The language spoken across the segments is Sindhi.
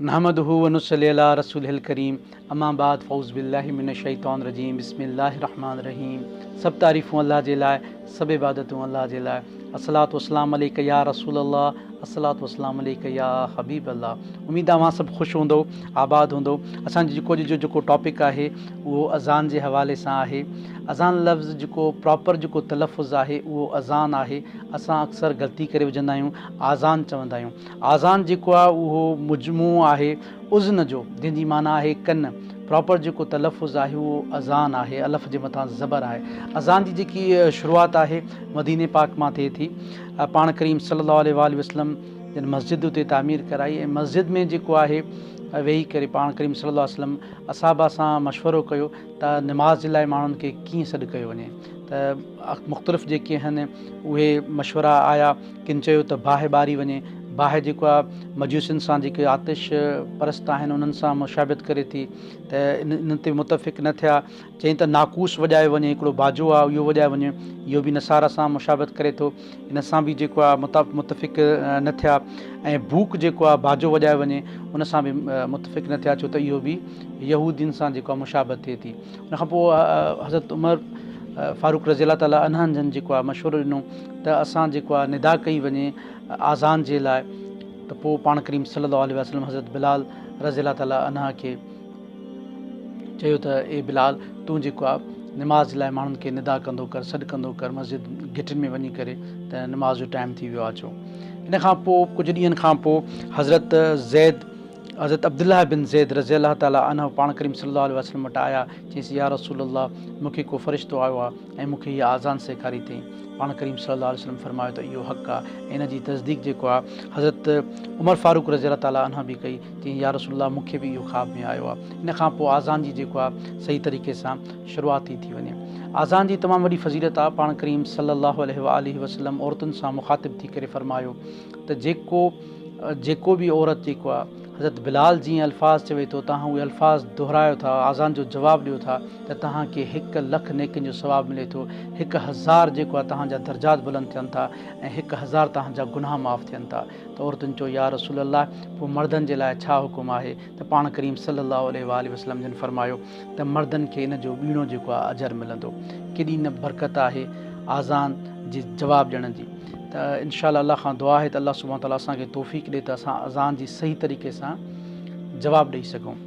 نحمده ونصلي علي رسوله الڪريم اما بعد فاعوذ بالله من الشيطان الرجيم بسم الله الرحمن الرحيم سڀ تعريفون الله جي لاء سڀ عبادتون الله جي لاء الصلوة والسلام عليك يا رسول الله الصلوة والسلام عليك يا حبيب الله اميد آ اوهان سڀ خوش هوندو آباد هوندو اسان جو جيڪو اڄ جو جيڪو ٽاپڪ آهي اهو اذان جي حوالي سان آهي اذان لفظ جيڪو پراپر جيڪو تلفظ آهي اهو اذان آهي اسان اڪثر غلطي ڪري وجهندا آهيون آذان چوندا آهيون آذان جيڪو آهي اهو مجموعو آهي اذن جو جنهن جي معنيٰ آهي ڪن. پراپر جيڪو تلفظ آهي اهو اذان آهي الف جي مٿان زبر آهي. اذان جي جيڪي شروعات آهي مديني پاڪ مان ٿئي ٿي. پاڻ ڪريم صلي الله عليه واٰله وسلم جن مسجد اتي تعمير ڪرائي ۽ مسجد ۾ جيڪو آهي ويهي ڪري پاڻ ڪريم صلي الله عليه وسلم اصحابه سان مشورو ڪيو ته نماز جي لاء ماڻهن کي ڪيئن سڏ ڪيو وڃي ته مختلف جيڪي آهن اهي مشورا آيا ڪن چيو ته باهه ٻاري وڃي. باهه جيڪو آ مجوسين سان جيڪي آتش پرست آهن انهن سان مشابهت ڪري ٿي ته ان تي متفق نه ٿيا. چيائين ته ناقوس وڄايو وڃي هڪڙو باجو آ اهو وڄايو وڃي اهو به نصارا سان مشابهت ڪري ٿو ان سان به جيڪو آ متفق نه ٿيا ۽ بوق جيڪو آ باجو وڄايو وڃي ان سان به متفق نه ٿيا ڇو ته اهو به يهودين سان جيڪو آ مشابهت ٿئي ٿي. ان کان پوء حضرت عمر فاروق رضي الله تعالٰي عنه جن جيڪو آهي مشورو ڏنو ته اسان جيڪو آهي ندا ڪئي وڃي آذان جي لاء ته پوء پاڻ ڪريم صلي الله عليه وسلم حضرت بلال رضي الله تعالٰي عنه کي چيو ته اي بلال تون جيڪو آهي نماز جي لاء ماڻهن کي ندا ڪندو ڪر سڏ ڪندو ڪر مسجد گهٽين ۾ وڃي ڪري ته نماز جو ٽائيم ٿي ويو آهي اچو ان کان پوء ڪجهه ڏينهن کان پوء حضرت زيد حضرت عبدالله بن زيد رضي الله تعالٰي عنه پاڻ ڪريم صلي الله عليه وسلم وٽ آيا، چيس يا رسول الله مون کي ڪو فرشتو آيو آهي ۽ مون کي هيء آذان سيکاري اٿئي. پاڻ ڪريم صلي الله عليه وسلم فرمايو ته اهو حق آهي ۽ ان جي تصديق جيڪو آهي حضرت عمر فاروق رضي الله تعالٰي عنه به ڪئي، چيائين يا رسول الله مون کي به اهو خواب ۾ آيو آهي. ان کان پوء آذان جي جيڪو آهي صحيح طريقي سان شروعات ٿي ٿي وڃي. آذان جي تمام وڏي فضيلت آهي، پاڻ ڪريم صلي الله عليه واٰله وسلم عورتن سان مخاطب ٿي ڪري فرمايو ته جيڪو جيڪو به عورت جيڪو آ حضرت بلال جيئن الفاظ چوي ٿو توهان اهي الفاظ دهرايو ٿا آذان جو جواب ڏيو ٿا ته توهان کي هڪ لک نيڪين جو ثواب ملي ٿو 1000 جيڪو آ توهان جا درجات بلند ٿين ٿا ۽ 1000 توهان جا گناهه معاف ٿين ٿا ته عورتن چيو يا رسول الله پوء مردن جي لاء ڇا حڪم آهي ته پاڻ ڪريم صلي الله عليه واٰله وسلم جن فرمايو ته مردن کي ان جو ٻيڻو جيڪو آ اجر ملندو ڪيڏي نه برڪت آهي آذان جي جواب ڏيڻ جي ته انشاء الله الله کان دعا آهي ته الله سبحانه وتعالٰي اسان کي توفيق ڏي ته اسان اذان جي صحيح طريقي سان جواب ڏئي سگهون.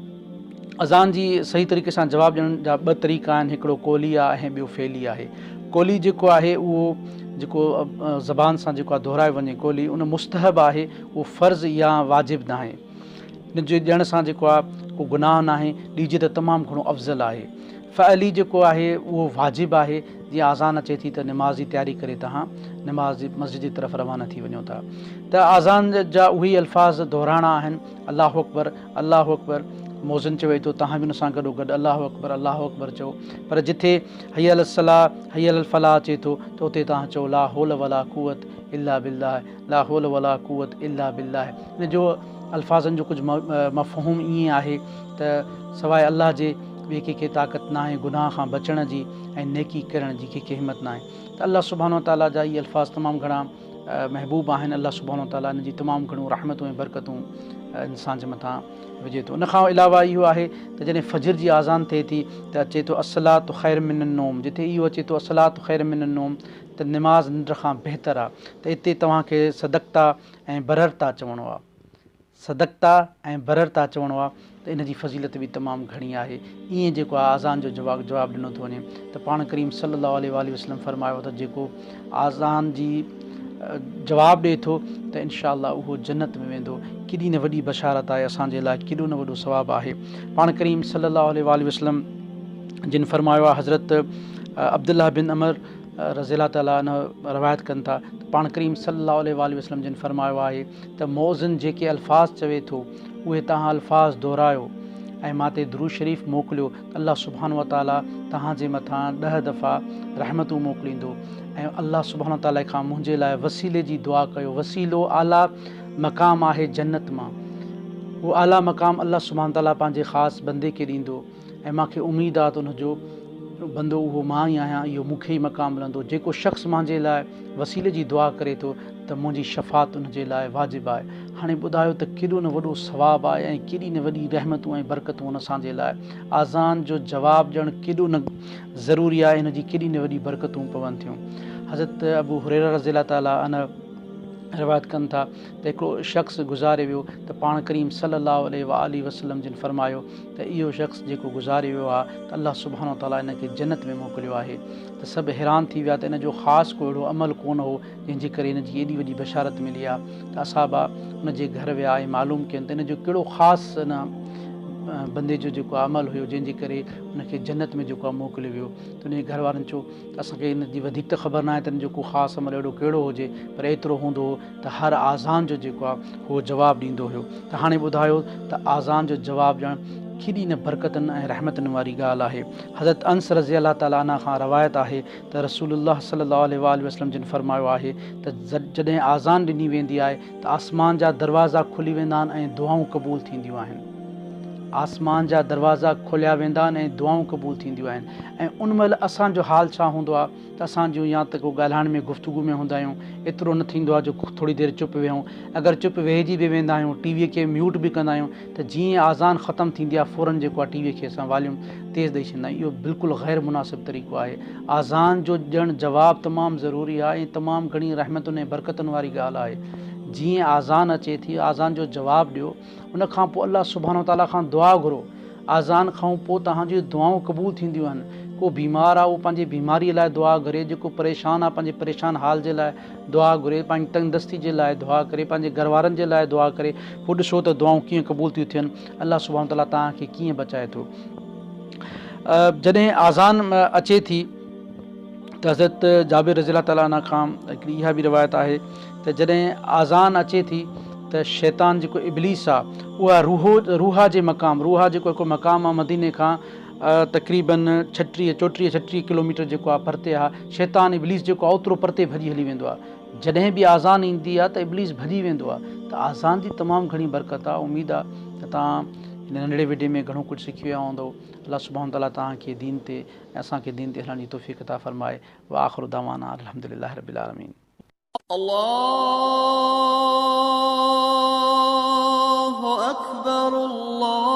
اذان جي صحيح طريقي سان جواب ڏيڻ جا ٻه طريقا آهن هڪڙو قولي آهي ۽ ٻيو فعلي آهي. قولي جيڪو آهي اهو جيڪو زبان سان جيڪو آهي دهرايو وڃي قولي ان مستحب آهي اهو فرض يا واجب ناهي. ان جي ڏيڻ سان جيڪو آهي ڪو گناهه ناهي ڏيجي ته تمام گهڻو افضل آهي. فعلي جيڪو آهي اهو واجب آهي جيئن آذان اچي ٿي ته نماز جي تياري ڪري توهان نماز جي مسجد جي طرف روانا ٿي وڃو ٿا ته آذان جا اهي الفاظ دهرائڻا آهن الله اڪبر الله اڪبر مؤذن چوي ٿو توهان به ان سان گڏو گڏ الله اڪبر الله اڪبر چئو پر جٿي حي علي الصلاة حي علي الفلاح اچي ٿو ته اتي توهان چئو لا حول ولا قوت الا بالله لا حول ولا قوت الا بالله ان جو الفاظن جو ڪجهه مفهوم ائين آهي ته سواء الله جي ٻئي ڪنهن کي طاقت ناهي گناهه کان بچڻ جي ۽ نيڪي ڪرڻ جي ڪنهن کي همت ناهي ته الله سبحانه وتعاليٰ جا اهي الفاظ تمام گهڻا محبوب آهن الله سبحانه وتعاليٰ ان جي تمام گهڻيون رحمتون ۽ برڪتون انسان جي مٿان وجهي ٿو ان کان علاوه اهو آهي ته جڏهن فجر جي آذان ٿئي ٿي ته اچي ٿو الصلاة خير من النوم جتي اهو اچي ٿو الصلاة خير من النوم ته نماز ننڊ کان بهتر آ ته اتي توهان کي صدقتا ۽ بررتا چوڻو آ صدقتا ۽ بررتا چوڻو آ ته ان جي فضيلت به تمام گهڻي آهي ائين جيڪو آ آذان جو جواب جواب ڏنو ٿو وڃي ته پاڻ ڪريم صلي الله عليه واٰله وسلم فرمايو ته جيڪو آذان جي جواب ڏئي ٿو ته انشاء الله اهو جنت ۾ ويندو ڪيڏي نه وڏي بشارت آهي اسان جي لاء ڪيڏو نه وڏو ثواب آهي پاڻ ڪريم صلي الله عليه واٰله وسلم جن فرمايو آ حضرت عبدالله بن عمر رضي الله تعالٰي عنه روايت ڪن ٿا ته پاڻ ڪريم صلي الله عليه واٰله وسلم جن فرمايو آهي ته مؤذن جيڪي الفاظ چوي ٿو اهي توهان الفاظ دهرايو ۽ مان تي درود شريف موڪليو ته الله سبحانه وتعالٰي توهان جي مٿان ڏهه دفعا رحمتون موڪليندو ۽ الله سبحانه وتعالٰي کان منهنجي لاء وسيلي جي دعا ڪيو وسيلو اعليٰ مقام آهي جنت مان اهو اعليٰ مقام الله سبحانه وتعالٰي پنهنجي خاص بندي کي ڏيندو ۽ مان کي اميد آ ته ان جو بندو اهو مان ئي آهيان، اهو مون کي ئي مقام ملندو. جيڪو شخص مانجي لاء وسيلي جي دعا ڪري ٿو ته منهنجي شفاعت ان جي لاء واجب آهي. هاڻي ٻڌايو ته ڪيڏو نه وڏو ثواب آهي ۽ ڪيڏي نه وڏي رحمتون ۽ برڪتون ان اسان جي لاء. آذان جو جواب ڏيڻ ڪيڏو نه ضروري آهي ان جي ڪيڏي نه وڏي برڪتون پون ٿيون. حضرت ابو هريره رضي الله تعالٰي عنه روايت ڪن ٿا ته هڪڙو شخص گذاري ويو ته پاڻ ڪريم صلي الله عليه واٰله وسلم جن فرمايو ته اهو شخص جيڪو گذاري ويو آهي ته الله سبحانه وتعالٰي ان کي جنت ۾ موڪليو آهي ته سڀ حيران ٿي ويا ته ان جو خاص ڪو اهڙو عمل ڪونه هو جنهن جي ڪري هن جي ايڏي وڏي بشارت ملي آ ته اصحابه ان جي گهر ويا ۽ معلوم ڪين ته ان جو ڪهڙو خاص ان بندي جو جيڪو عمل هيو جنهن جي ڪري ان کي جنت ۾ جيڪو آ موڪليو ويو ته ان جي گهر وارن چيو ته اسان کي ان جي وڌيڪ ته خبر ناهي ته ان جو ڪو خاص عمل اهڙو ڪهڙو هجي پر ايترو هوندو هو ته هر آذان جو جيڪو آ هو جواب ڏيندو هيو ته هاڻي ٻڌايو ته آذان جو جواب ڏيڻ ڪيڏي نه برڪتن ۽ رحمتن واري ڳالهه آهي حضرت انس رضي الله تعالٰي عنه کان روايت آهي ته رسول الله صلي الله عليه واٰله وسلم جن فرمايو آهي ته جڏهن آذان ڏني ويندي آهي ته آسمان جا دروازا کلي ويندا آهن ۽ دعائون قبول ٿينديون آهن. آسمان جا دروازا کوليا ويندا آهن ۽ دعائون قبول ٿينديون آهن ۽ ان مهل اسان جو حال ڇا هوندو آهي ته اسان جون يا ته ڪو ڳالهائڻ ۾ گفتگو ۾ هوندا آهيون ايترو نه ٿيندو آهي جو ٿوري دير چپ ويهون اگر چپ ويهجي به ويندا آهيون ٽي وي کي ميوٽ به ڪندا آهيون ته جيئن آذان ختم ٿيندي آهي فورن جيڪو آهي ٽي وي کي اسان واليوم تيز ڏئي ڇڏيندا آهيون اهو بلڪل غير مناسب طريقو آهي آذان جو ڏيڻ جواب تمام ضروري آهي ۽ تمام گهڻي رحمتن ۽ برڪتن واري ڳالهه آهي جيئن آذان اچي ٿي آذان جو جواب ڏيو ان کان پوء الله سبحانه وتعاليٰ کان دعا گهرو آذان کان پوء توهان جون دعائون قبول ٿينديون آهن ڪو بيمار آهي اهو پنهنجي بيماري لاء دعا گهري جيڪو پريشان آهي پنهنجي پريشان حال جي لاء دعا گهري، پنهنجي تنگدستي جي لاء دعا ڪري، پنهنجي گهر وارن جي لاء دعا ڪري، پوء ڏسو ته دعائون ڪيئن قبول ٿيون ٿين، الله سبحانه وتعاليٰ توهان کي ڪيئن بچائي ٿو. جڏهن آذان اچي ٿي ته حضرت جابر رضي الله تعالٰي عنه کان هڪڙي اها به روايت آهي ته جڏهن آذان اچي ٿي ته شيطان جيڪو ابليس آهي اها روح روحا جي مقام روحا جيڪو هڪ مقام آهي مديني کان تقريباً ڇٽيهه، چوٽيهه، ڇٽيهه ڪلوميٽر جيڪو آهي پرتي آهي. شيطان ابليس جيڪو آهي اوترو پرتي ڀڄي هلي ويندو آهي. جڏهن به آذان ايندي آهي ته ابليس ڀڄي ويندو آهي ته آذان جي تمام گهڻي برڪت آهي. اميد آهي ته توهان هن ننڍڙي وڊيو ۾ گهڻو ڪجهه سکي ويا هوندؤ. الله سبحانه وتعاليٰ توهان کي دين تي ۽ اسان کي دين تي هلڻ جي توفيق عطا فرمائي. واخر دعوانا الحمد لله رب العالمين. الله اڪبر الله.